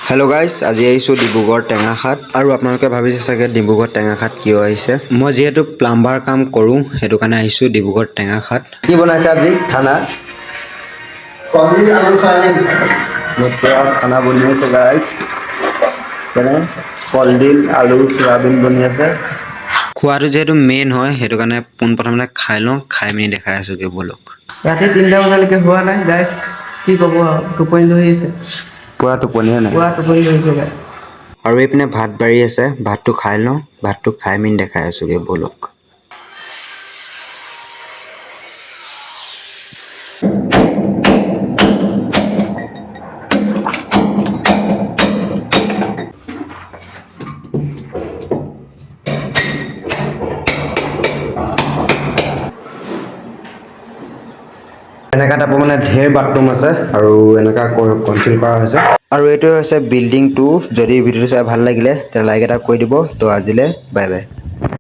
Hello' guys, আজি আহিছোঁ ডিব্ৰুগড় টেঙাখাট। আৰু আপোনালোকে ভাবিছে চাগে, ডিব্ৰুগড় টেঙাখাট কিয় আহিছে? মই যিহেতু প্লাম্বাৰ কাম কৰোঁ, সেইটো কাৰণে আহিছোঁ ডিব্ৰুগড় টেঙাখাট। কি বনাইছে আজি খানা? কলডিল, আলু, চয়াবিন। পুৰা খানা বনি আছে গাইজ। যেনে কলডিল, আলু, চয়াবিন বনি আছে। খোৱাটো যিহেতু মেইন হয়, সেইটো কাৰণে পোনপ্ৰথমতে খাই লওঁ। খাই মেলি দেখাই আছোঁগৈ, ব'লক। ৰাতি 3টা বজালৈকে হোৱা নাই গাইছ। কি ক'ব আৰু, টোপনি ধৰি আছে। পুৰা টোপনিয়ে নাই। পুৰা টোপনি ধৰিছে গাইছ। আৰু এইপিনে ভাত বাঢ়ি আছে, ভাতটো খাই লওঁ। ভাতটো খাই মেলি দেখাই আছোঁগৈ, ব'লক। এনেকুৱা টাইপৰ মানে ঢেৰ বাথৰুম আছে আৰু এনেকুৱা কনচিল কৰা হৈছে। আৰু এইটোৱে হৈছে বিল্ডিংটো। যদি ভিডিঅ'টো চাই ভাল লাগিলে, তেতিয়া লাইক এটা কৰি দিব। তো আজিলৈ বাই বাই।